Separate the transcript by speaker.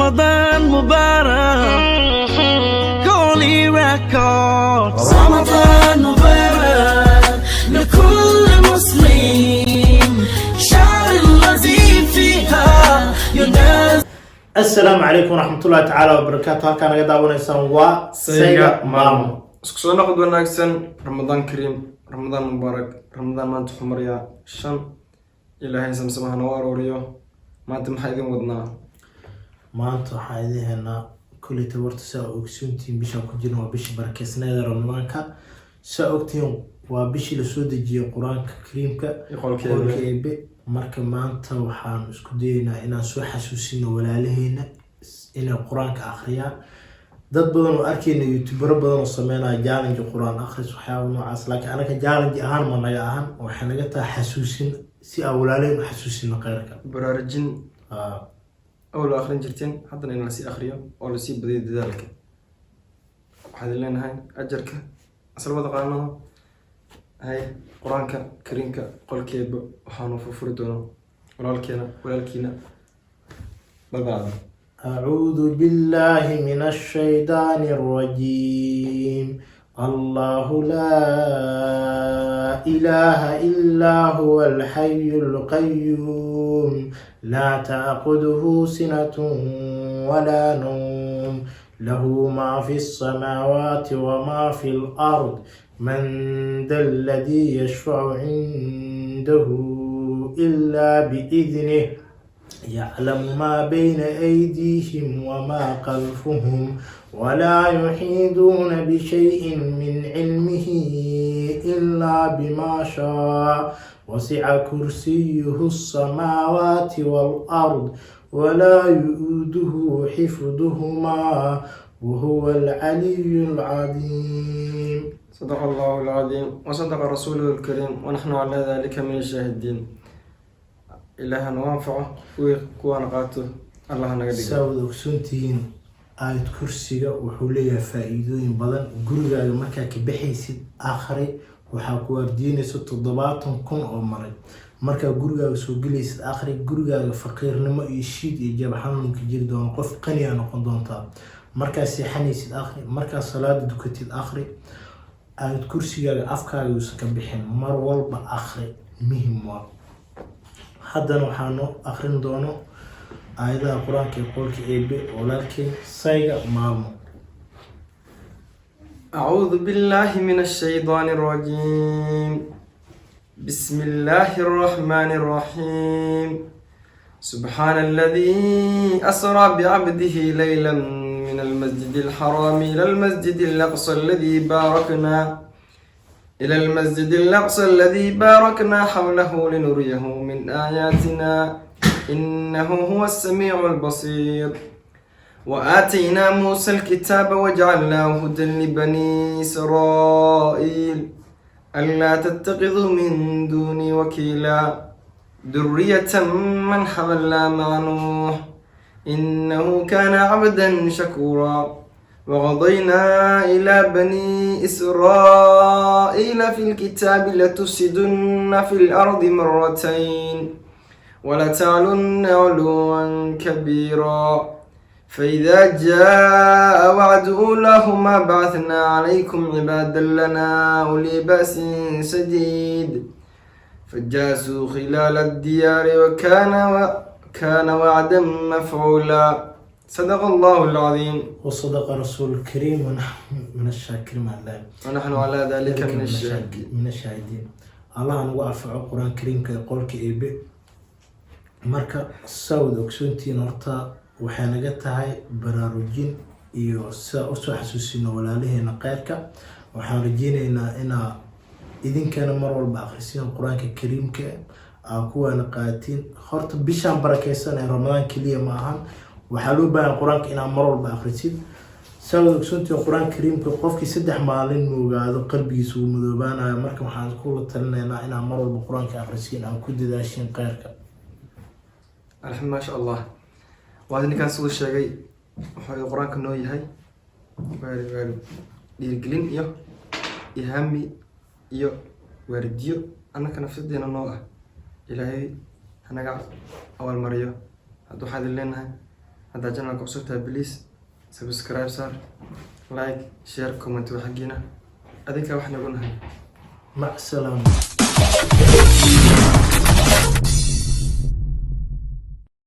Speaker 1: Ramadan Mubarak, Holy Records. رمضان مبارك لكل مسلم، شهر الذي فيها ينزل.
Speaker 2: Asalaamu calaykum waraxmatullahi tacaala wabarakaatu. Halkaa naga daawanaysaan waa Sayga Maalmo.
Speaker 3: Isku soo noqod wanaagsan. Ramadaan kariim, Ramadaan mubaarak. Ramadaan maanta wuxuu marayaa 5. Ilaahay samsamaha noo arooriyo. Maanta maxaa idin wadnaa?
Speaker 2: Maanta waxaan idin haynaa kulley tabarta. Saa ogsoontihiin, bishaan ku jirna waa bishii barakeysneeda Ramadaanka. Saa ogtihiin, waa bishii lasoo dejiyey Qur-aanka Kariimka.
Speaker 3: Iyo qolka Eebe.
Speaker 2: Qolka Eebe. Marka maanta waxaan isku dayeynaa inaan soo xasuusino walaalaheena inay Qur-aanka akhriyaan. Dad badan oo arkayna, youtubero badan oo sameynaya challenge Qur-aan akhris, waxyaaba noocaas, laakiin anaga challenge ahaan ma naga ahan, waxay naga tahay xasuusin si aan walaalaheen u xasuusino kheyrka.
Speaker 3: Baraarujin. Awal waa akhrin jirteen, haddana in lasii akhriyo oo lasii badiyo dadaalka. Waxaa idin leenahay ajarka asal wada qaanado hay. Qur-aanka Kariimka qolkeeba waxaanu furfuri doonaa walaalkeena, walaalkiina balbalaada.
Speaker 2: أعوذ بالله من الشيطان الرجيم. الله لا إله إلا هو الحي القيوم، لا تأخذه سنة ولا نوم، له ما في السماوات وما في الأرض، من ذا الذي يشفع عنده إلا بإذنه، يعلم ما بين أيديهم وما خلفهم، ولا يحيطون بشيء من علمه إلا بما شاء، وسع كرسيه السماوات والأرض، ولا يؤوده حفظهما، وهو العلي العظيم.
Speaker 3: صدق الله العظيم وصدق رسوله الكريم، ونحن على ذلك من الشاهدين. Ilaaha nagu anfaco, kuwii kuwaana qaato Allah naga dhigo.
Speaker 2: Saa wada ogsoontihiin, aayad kursiga wuxuu leeyahay faa-iidooyin badan. Gurigaaga markaa ka baxaysid akhri, waxaa ku waardiinaysa 70,000 oo maray. Markaa gurigaaga soo gelaysid akhri, gurigaaga faqiirnimo iyo shiid iyo jab xanuunka jiri doono, qof qaniya noqon doontaa. Markaa seexanaysid akhri, markaa salaada dukatid akhri. Aayad kursigaaga afkaaga yuusan ka bixin, mar walba akhri, muhim waa. Haddana waxaanu akrin doono aayadaha Qur-aanka ee qowlka Eebe walaalkeen Sayga Maalmo.
Speaker 3: أعوذ بالله من الشيطان الرجيم. بسم الله الرحمن الرحيم. سبحان الذي أسرى بعبده ليلا من المسجد الحرام إلى المسجد الأقصى الذي باركنا حوله لنريه من آياتنا، إنه هو السميع البصير. وآتينا موسى الكتاب وجعلناه هدى لبني إسرائيل ألا تتخذوا من دوني وكيلا، ذرية من حملنا مع نوح، إنه كان عبدا شكورا. وقضينا إلى بني إسرائيل في الكتاب لتفسدن في الأرض مرتين ولتعلن علوا كبيرا. فإذا جاء وعد أولاهما بعثنا عليكم عبادا لنا أولي بأس شديد فجاسوا خلال الديار، وكان كان وعدا مفعولا. صدق الله العظيم.
Speaker 2: وصدق رسول الكريم، ونحن من الشاكرين الله.
Speaker 3: ونحن على ذلك من الشاهدين.
Speaker 2: من الشاهدين. Allah nagu anfaco Qur-aan Kariimka ee qolka Eebe. Marka sawd ogsoontiin, horta waxay naga tahay baraarujin iyo sidaa usoo xasuusino walaalaheena kheyrka. Waxaan rajeyneynaa inaa idinkana mar walba akhrisiin Qur-aanka Kariimka, aa kuwaana qaatiin. Horta bishaan barakeysan ee Ramadaan keliya ma ahan, waxaa loo baahan Qur-aanka inaa mar walba akhrisid. Saad ogsoontiin, Qur-aanka Kariimka qofkii 3 maalin moogaado qalbigiisa wuu madoobaanayo. Marka waxaan kula talinaynaa inaa mar walba Qur-aanka akhrisiin, aan ku dadaashin kheyrka.
Speaker 3: Alxamdu, maasha Allah. Waa ninkaan siduu sheegay, wuxuu Qur-aanka noo yahay waari waari dhiirigelin iyo ihami iyo waardiyo annaka nafsadeena noo ah. Ilaahay hanaga abaalmariyo. Hadda waxaa idin leenahay Haddaa channelka cusub tahay, please subscribe saar, like, share, comment. Waa xaggiina, adinkaa wax nagu nahay.
Speaker 2: Mac salaama.